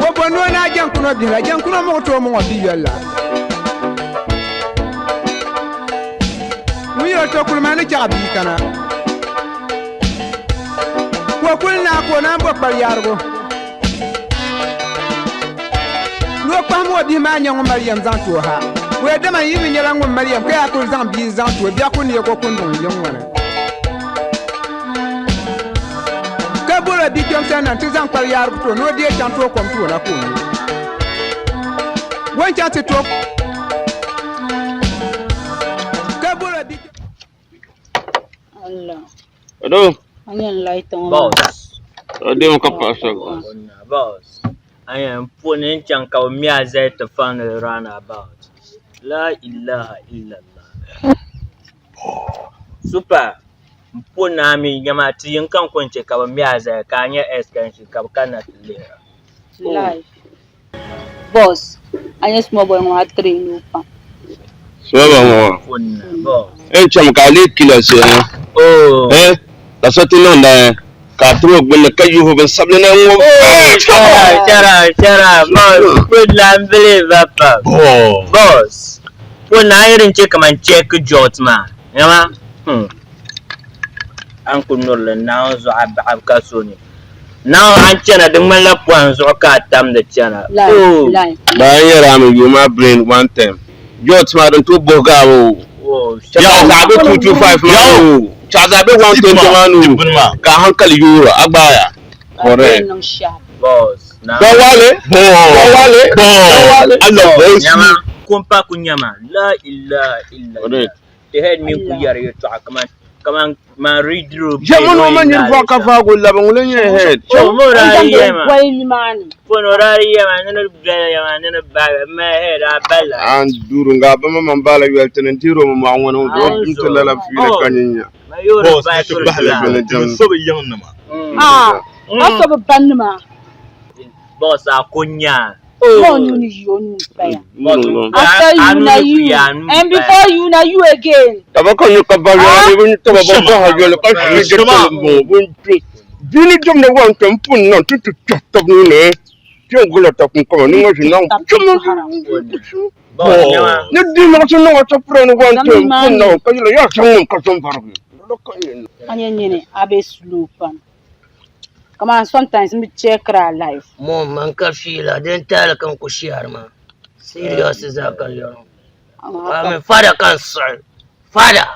O bo ni o naai jɛŋkuno bihi la, jɛŋkuno mi ku tooi muŋ o bia yoli la. Ŋun yɛl o to kuli maa ni chaɣ bia kana. Ka o kuli naai ka o naan bo kpari yaarigu. Ni o kpahim o bihi maa nya ŋun mali yɛm zaŋ ti o ha. O ya dama yi bi nyɛla ŋun mali yɛm ka yaa kuli zaŋ bia zaŋ ti o biɛɣu ku neeg o kunduŋ yiŋ ŋɔ ni. Ka bol o bikpɛm sani na nti zaŋ kpari yaarigu ti o ni o deei chaŋ ti o kom ti o na ka o nyu. O ni chaŋ ti ti o. Hello. Ado ka paɣa shɛba. Boss, a yɛn puuni n chaŋ ka bi mɛ a zali ti family round about. La ilaha illallah. Super n puuni a mi nyama ti yin ka n ku chɛ ka bi mɛ a zali ka a nyɛ extension ka bi kanna ti lihira. Life. Boss, a nyɛ small boy ŋɔ a train o pam. Small boy ŋɔ maa. En cham ka a lee kila se eh. Oh. Eh, ka so ti niŋda eh, ka a tiri o gbunni ka yuhi bin sabili na ŋɔ. Shut up, shut up, boss. Good land believer pam. Boss. Ko na yi din chɛ kaman check jot maa. Nyama? Hmm. An ku nurili Naawuni zuɣu a baɣa ka so ni. Naawuni a ni chana di ŋmanila pɔhim zuɣu ka a tamdi chana. Oh! Bayan yɛra mi you my brain one time. Jot maa din tooi bohi gaa o. Yaɣu zaɣa be 225 maa ni o. Chaɣu zaɣa be 120 maa ni o. Ka a hankali yoora a gbaaya. Correct. Dawale. Dawale. Dawale. Nyama kumpa ku nyama la ilaha illallah. The head mini ku yɛri yɛltɔɣa kaman kaman man read-ro Ʒɛmani o ma niri vɔɣu ka vaagi o labi ŋuni n-nyɛ head. O mi o daa yi yɛli maa Phone o daa yi yɛli maa nini bela ya maa nini bahi m mali head a bala. An duri nga ba ma man baala yoli ti ni n-dihiri o mɔɣu ŋɔ ni o dum ti lala fiili ka nyin nya. Boss ni ti bahila ti so bi yiŋ nima. Ah, a so bi ban nima. Boss a ku nya. No nuu ni yi o nuu paya. After you na you and before you na you again. Taba ka nyu ka ba yoli bi taba ba baha yoli ka shi di taba bɔ bun tu. Bini jom na wan tem pun na tu tu tu tab ni ne. Tiŋ gula ta kun kama ni ŋa zi na chum ni di na ti na ta pura ni wan tem pun na ka yila ya chaŋ ŋun ka zom varigi. A nyɛ nyini a be slow pam. Kaman sometimes n bi checkiri a life. Mom, man ka fiila din taali ka n ku shɛri maa. Serious zaa ka n yɛri ŋɔ. I mean, father ka n siɣi. Father!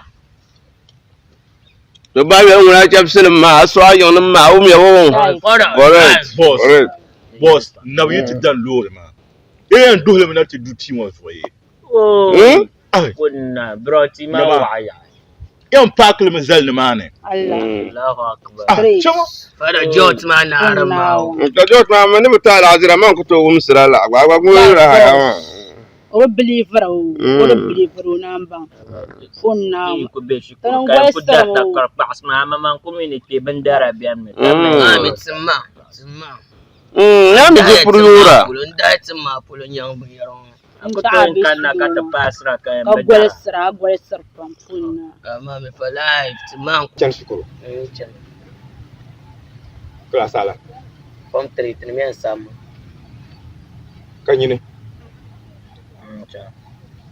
To ba yɛli ŋuna chɛbisilim maa, a sɔɣi yiŋnim maa, a wumya o? Correct. Boss, Correct. boss, nabi yi ti dan loori maa, yi yɛn duhili mi na ti du tia ŋɔ zuɣu ye. Oh, Ai. kunna, bro, tia maa Nyama. waɣa yaɣi. Yɛn paaki li mi zali nimaani. Allah. Allahu akbar. Ah, Great. chaŋ. Father George maa naari maa o. Ka George maa mi ni bi taali azira man ku tooi wumsira la, gba gba ŋun raha ya maa. O bi biliivira o, o di biliivira o naan baŋ. Fon Naawuni. Yi ku be shikuru ka yi ku dari takɔri kpaɣisi maa, amaa man ku mi ni kpe bindara beni mi. Ami tim maa, tim maa. Yaa mi je puri yoora. N dahi tim maa polo nyaŋ binyɛra ŋɔ. A ku tooi n kanna ka ti paasira ka yɛn Ka bi dara. golisira, a golisiri pam fon naa. Amaa mi for life, tim maa n-ku. Chani shikuru. N chani. Class ala. Form 3, tinim yɛn sabimi. Ka nyini.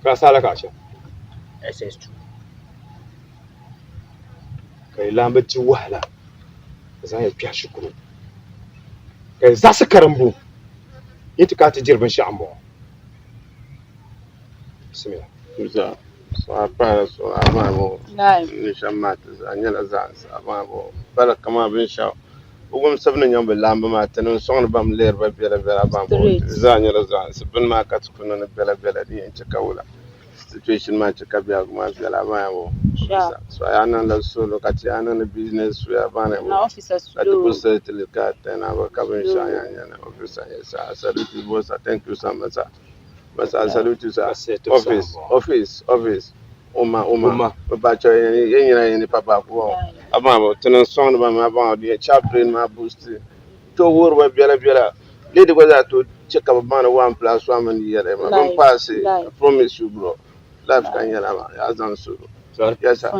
Class ala ka a chani. SS2. Ka yi laamba di wahala ka zaŋ ya kpɛhi shikuru ka yi zaɣisi karimbu yi ti kana ti diri binshɛɣu m-bɔŋɔ. Bisimilah. Zaa a pahila so a maa bɔ ni shɛm maa ti zaa nyɛla zaansi a maa bɔ pala kaman binshɛɣu bɛ wumsibu ni niŋ bɛ laamba maa ti ni sɔŋdi ba mi lihiri ba biɛla biɛla a maa bɔ di zaa nyɛla zaansi bini maa ka ti ku niŋdi biɛla biɛla din yɛn che ka wula situation maa che ka biɛhigu maa viɛla a maa bɔ so a yaa niŋla solo ka ti yaa niŋdi business so a maa bɔ ka ti ku settle ka tɛna ka binshɛɣu yaa nyɛli officer yes sir I salute you boss sir thank you sir masa Masa I salute you sir. Office, office, office. Uma, uma. Uma. Ba cho ye ye nyina ye ni papa ko. Aba bo tin song ba ma ba di cha brain ma boost. To wor ba biɛla biɛla. Lady gba zaa to che ka ba baŋ ni 1 plus 1 mini yɛli ma. Bin pass. I promise you bro. Life ka nyɛla ma. Ya zaŋ su. Sorry. Yes sir.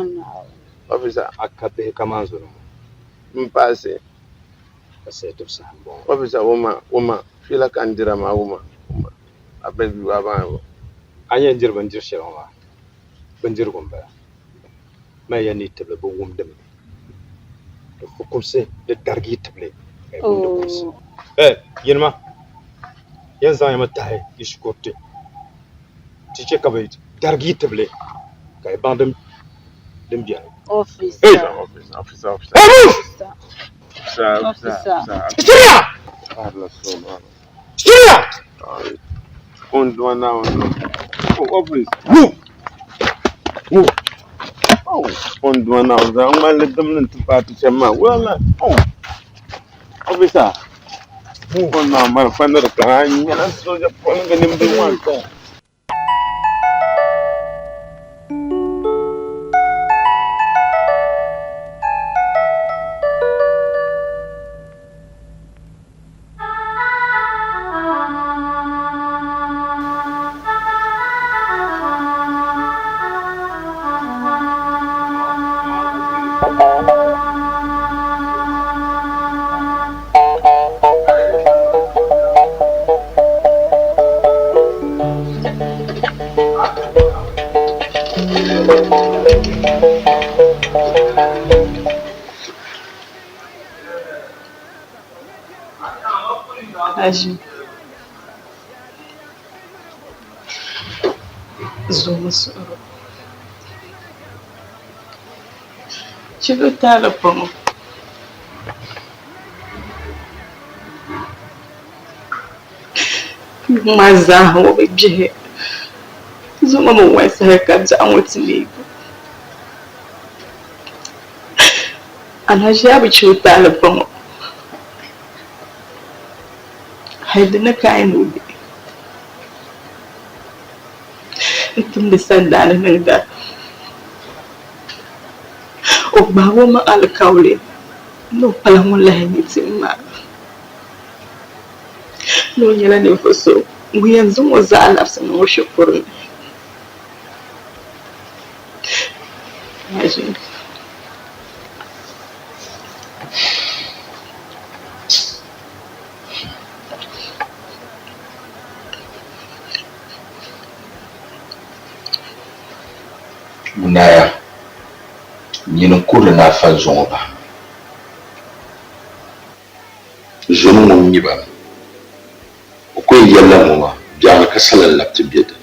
Officer. A ka bihi kaman zoni ŋɔ. Bin pass. Ka sayi tib saha m-bɔŋɔ. Officer, wuma, wuma. Fiila ka n dira maa wuma, wuma. I beg you, a baŋ bo. A ni yɛn diri bindiri shɛli ŋɔ maa, bindirigu m-bala. Man yɛn ni yi tibili bi wumdimi. Di fukumsi di darigi yi tibili ka yi wumdi kumsi. Ɛ, yinima, yɛn zaŋ ya mi tahi yi shikuruti ti chɛ ka bɛ darigi yi tibili ka yi baŋ din beni. Officer. Officer, officer, officer. Hey, move! Officer, officer, Officer. officer. Syria! Syria! On now. Oh, office. Move! Move! Oh, on now. I'm going to let them into party shema. Well, oh, officer. Move. On now, my friend, the car. I'm going to one. Haji zomi suhuri chɛbu taali pɔŋɔ yuŋ maa zaa o bi gbihi zuŋɔ mi wansahili ka biɛɣu ŋɔ ti leegi Alhaji yaa bi chɛ o taali pɔŋɔ hali di ni ka a ni o bihi n-timdi sandaani niŋda o gbaagi o maŋ alikauli ni o pala ŋun lahi nyɛ tim maa ni o nyɛla ninvuɣ so ŋun yɛn zaŋ o zaɣa labisi niŋ o shikuru ni. Imagine. Ŋunaya, nyini n-kurili ni a fa zuŋɔ bahi. Zoni ŋun mi ba mi, o ku yɛn yɛlila ŋɔ maa, biɛɣuni ka salin lab ti be di ni.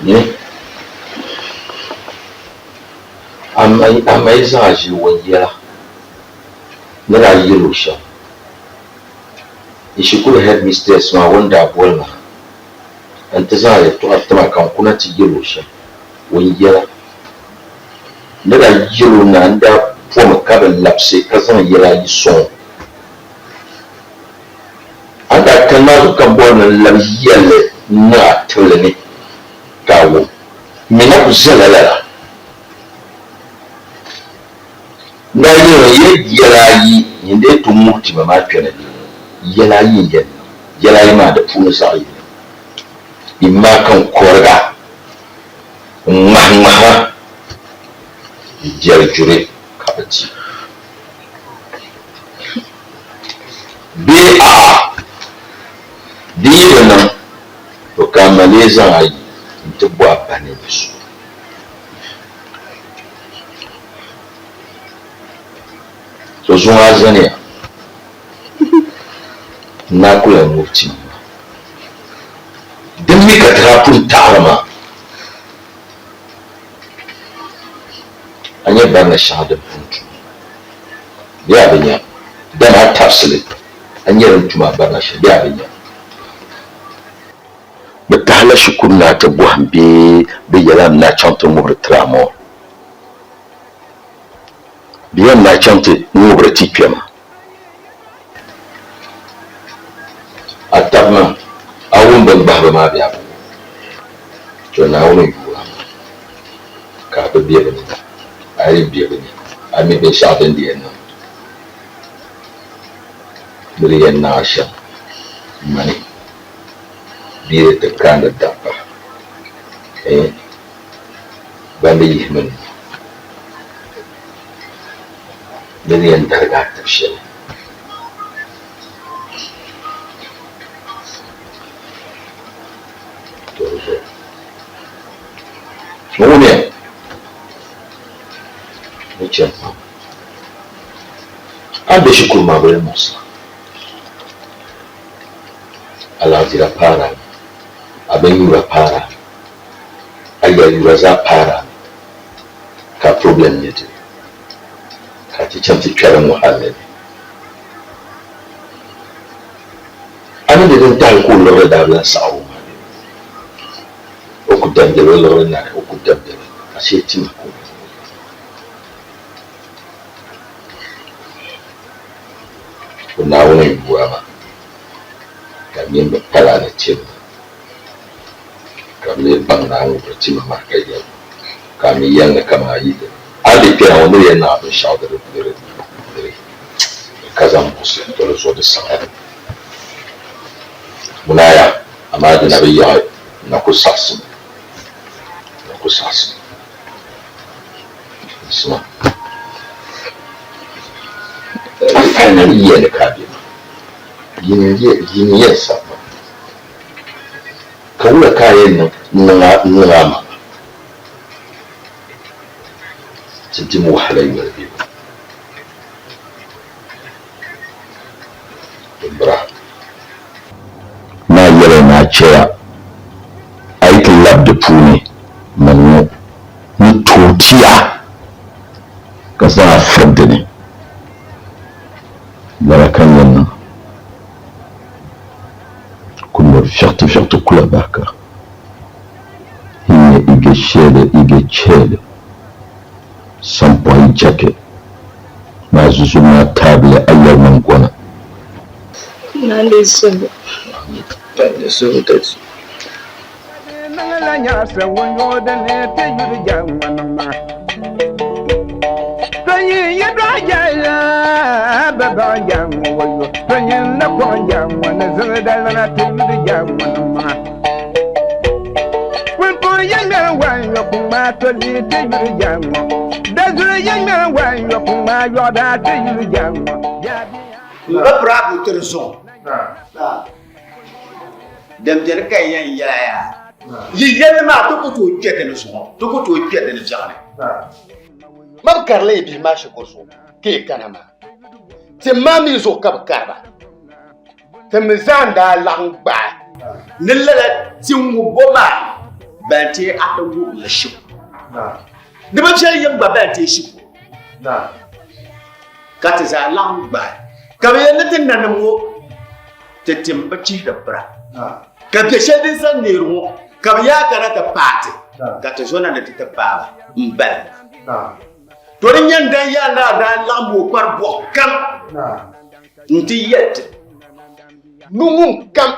Nyini, a ma yi zaŋ a ʒili o yɛla ni daa yɛl o shɛm. N shikuru headmistress maa o ni daa boli ma na nti zaŋ a yɛtɔɣa ti ma ka n kuna ti yɛl o shɛm, o ni yɛla. N ni daa yɛl o na n daa pomi ka bi labisi ka zaŋ yɛla ayi sɔŋ o. A ni daa kani maa zuɣu ka bɔri ni n labi yɛlli niŋ a tibili ni ka a wum. M mi na ku zala lala. N daa yɛli ni n yɛli yɛla ayi nyin dee ti ŋuhi tima maa kpɛna bee ŋɔ. Yɛla ayi n yɛn niŋ. Yɛla ayi maa di puuni zaɣ yini. Imma ka n kɔrig a, n ŋmahi ŋmahi a n-jɛri juri ka bi di. Bee a'a, di yi bi niŋ, to ka a ma lee zaŋ a yi nti bo a ba ni nyɛ so. To zuŋɔ a zaniya, n naa ku lahi ŋubi ti maa. Din mi ka ti daa pun taɣiri maa, a nya barina shɛŋa din pun tum bee a bi nya? Dama a tabisi li, a nya din tum a barina shɛli bee a bi nya? Bɛ tahila shikuru ni a ti bɔhim bee bɛ yɛli a mi ni a chaŋ ti ŋubiri tiraamɔɔ bɛ yɛli ni a chaŋ ti ŋubiri ti kpɛma. A taba maa, a wum bɛ ni gbahi ba maa bee a bi wum? To Naawuni yuui a maa, ka a bi be bɛ ni, a yi be bɛ ni, a mi binshɛɣu din di yɛn niŋ ni di yɛn niŋ a shɛm mani bee di ti kaandi dabba, ɛɛh, ban di yihimi ni di ni yɛn darigi a tib shɛli. To di zuɣu ŋuniya ni chɛ pam a ni be shikuru maa bi lee muɣisi a. Alaafira paari a mi, a binnyura paari a mi, a yɛliyura zaa paari a mi, ka problem nyɛ ti ka ti chaŋ ti kpɛri ŋɔ halli ni. A ni di din tahi ka o liɣiri daa bi lan saɣi o maa bee? O ku damdila o liɣiri nari, o ku damdila ashee tima ka o niŋ o. O Naawuni n-yu a maa, ka mini bɛ pala ni tim ma, ka bɛ lee baŋ ni a ŋubiri tima maa ka yɛli ma, ka a mi yɛli ni kaman a yi di a ni di kpɛna ŋɔ ni di yɛn niŋ a binshɛɣu di di di di ka zaŋ muɣisi to di zuɣu di saɣiya. Ŋunaya, amaa di na bi yaɣi, n na ku saɣisimi, n na ku saɣisimi. N sima. A finally yɛli ka a be maa, yini yɛn sabi ma, ka wula ka a yɛn niŋ n-niŋ a maŋa? Ti dim wahala yoli bɛ ba. Bira. Naa yɛli ni a chɛya a yi ti labi di puuni niŋ ŋɔ ni tooi ti a ka zaŋ a firi di ni. Lala ka n yɛn niŋ ku miri fiɛɣiti fiɛɣiti kula bahi ka n nya Ige shɛli Ige chɛli sampɔhi jɛki maa zuzu maa taabili a yɛli niŋ gɔna. Nandi suhu. Nandi suhu tati. N ba pirabu tiri zuɣu din beni ka yi yɛn yɛla yaa yi yɛlli maa ti ku tooi kpɛ dini zuɣu ti ku tooi kpɛ dini biɛɣuni Ma bi karila yi bihi maa shikuru zuɣu ka yi kana maa tim maa mi zuɣu ka bi kari ba ti mi zaa n daa laɣim gbaai ni lala ti ŋubbo maa ban ti a ti ŋubili shikuru di bi viɛli yim gba ban ti shikuru ka ti zaa laɣim gbaai ka bɛ yɛli ni ti nanim ŋɔ ti tim bi chihiri bira ka bɛ shɛli din sa neeri ŋɔ ka bɛ yaa kana ti paai ti ka ti zo na ni ti ti paai ba m-bali ba. To di nyɛ n-dan yaa naa daa laɣim o kpari bɔɣu kam nti yɛli ti ni ŋunkam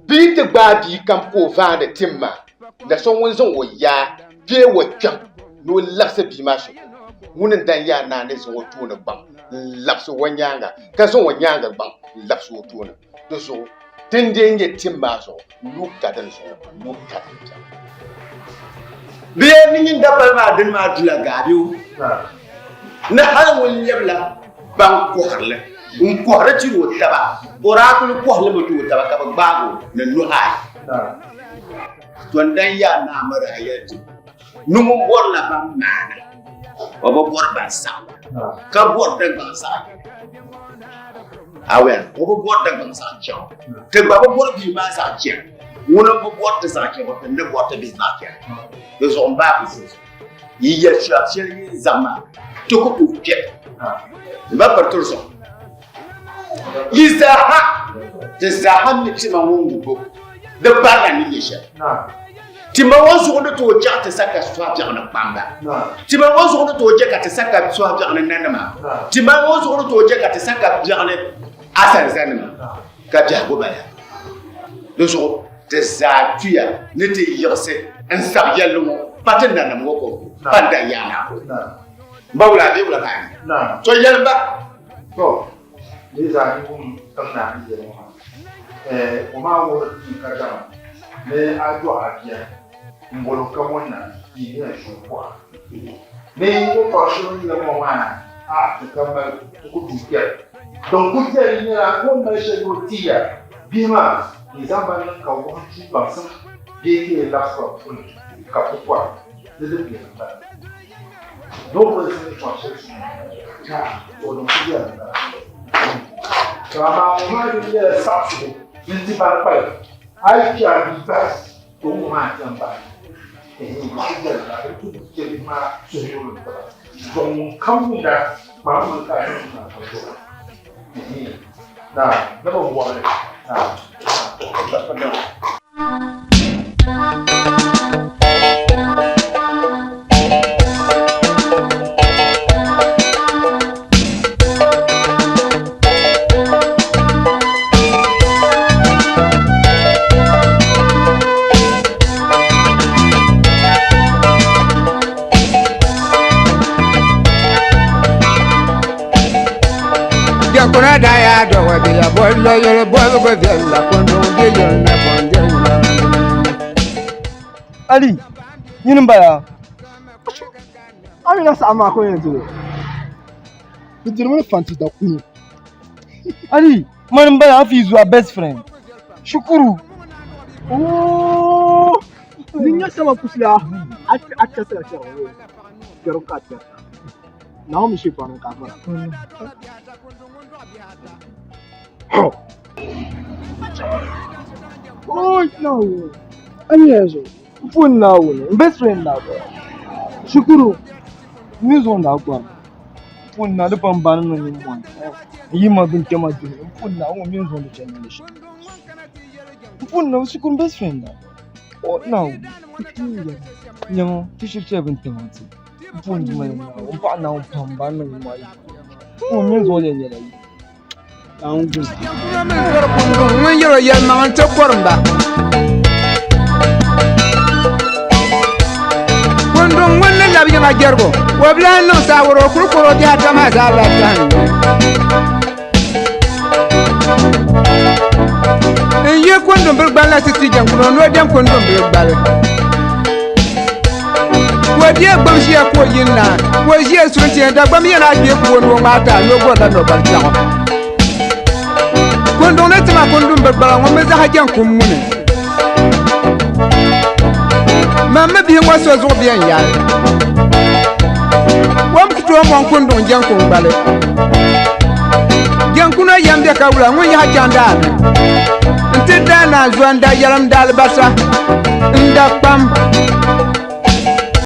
bia ti gbaai bia kam ka o vaandi tim maa, na so ŋun zaŋ o yaa bee o kpiɔŋ ni o labisi bia maa shikuru, ŋuni n-dan yaa naa ni zaŋ o tooni gbaŋ n-labisi o nyaaŋa, ka zaŋ o nyaaŋa gbaŋ n-labisi o tooni. Di zuɣu din dee nyɛ tim maa zuɣu, lu ka din zuɣu, lu ka din biɛni. Bɛ ni nyin dapali maa dini maa dula gaabi o ni hali ŋun lɛbila ban kɔhiri li n-kɔhiri tiri o taba, o daa kuli kɔhi li mi ti o taba ka bɛ gbaagi o ni nuhi ayi. To n dan yaa naa mi daa yɛli ti ni ŋun bɔrila ban maana, o bi bɔri ban saɣim ka bɔri Dagbaŋ zaɣ yini. Awɛn, o bi bɔri Dagbaŋ zaɣ chɛŋ. Ti gba bi bɔri bia maa zaɣ chɛŋ. Ŋuni m-bi bɔri ti zaɣ chɛŋ, ti ni bɔri ti bihi zaɣ chɛŋ. Di zuɣu m-baai ku zuɣu. Yi yɛli shɛli shɛli yi ni zaŋ maa, ti ku tooi kpɛ. Di ba piri tiri zuɣu. Yi zaaha, ti zaaha mi tima ŋɔ ŋubbu di barina ni nyɛ shɛli. Tima ŋɔ zuɣu ni tooi chaɣ ti sa ka sɔhi biɛɣu ni kpamba. Tima ŋɔ zuɣu ni tooi chɛ ka ti sa ka sɔhi biɛɣu ni nanima. Tima ŋɔ zuɣu ni tooi chɛ ka ti sa ka biɛɣu ni asanzanima ka biɛhigu bala. Di zuɣu ti zaa tuya ni ti yiɣisi n-sabi yɛlli ŋɔ pa ti nanim ŋɔ kɔŋko, pa n-dan yaa naa kɔŋko. M ba wula bee wula ka a nya? To yɛlim ba. To, di zaa ni wum tiŋ naa ni yɛli ŋɔ maa, o maa wuhiri ti kadama ni a dɔɣi a bia m-bol o kamɔna yi ni yɛn suhi kuɣa. Ni yɛtɔɣ shɛli o ni yɛli ŋɔ maa, a di ka mali ti ku tooi kpɛri. Din ku viɛli nyɛla o ni mali shɛli ni o ti ya bihi maa, yi zaŋ ba niŋ ka wuhi tuui baŋsim bee ka yi labisi ba puli ka pukɔri ni din beni m-bala. Jɛkuna daa yaa dɔwɔ bi ya bɔli lɔ yɛli bɔli go viɛli la kɔndɔŋ bɛ yɛli na bɔn Ali, nyini m-bala. A mi na saɣim maa ka o yɛn diri o. Di dirimi ni fanti da kunu. Ali, mani m-bala Hafizu a best friend. Shukuru. Ooo! Ni nya sama kusila a chɛsila chɛri o kpɛri ka kpɛri. Naomi shi kpani ka fara. Oh, no. Ani yanzu. Phone na wuni. Best friend na ba. Shukuru. Ni zo na gwa. Phone na da ban bani no yin mo. Yi ma bin tema di. Phone na wo min zo da chen ni shi. Phone na shukuru best friend na. Oh, no. Nyamo, ti shi che bin tema ti. Phone di ma na. O pa na o pam ba no yin mo. Wo min zo le nyela yi. Ŋun yɛr o yɛlimaŋli nti kɔrimba. Kunduŋ ŋun ni labi yiŋa jɛrigu, o bi lahi niŋ saawara o kuli kɔr o bihi ata maa zaa lahi tɔhi n-nya. N yihi kundumbili gbali na ti ti jɛŋkuno ni o dɛm kundumbili gbali. Ka o bia gbubi ʒiya ka o yi n-naai, ka o ʒiya sulinti Dagbamb yɛn a kpee ka o ni o ŋmaai ti a ni o bɔrila nɔgbali biɛɣu. Kunduŋ ni tima kundum bi gbala ŋun bi zahi jɛŋkum muni. Man mi bihi ŋɔ so zuɣu bɛn yɛli. Kom ku tooi mɔŋ kunduŋ jɛŋkum gbali. Jɛŋkuno yɛm be ka wula ŋun yahi chaŋ daa ni. N ti daa naan zuwa n da yɛlim daalibasa, n da kpam.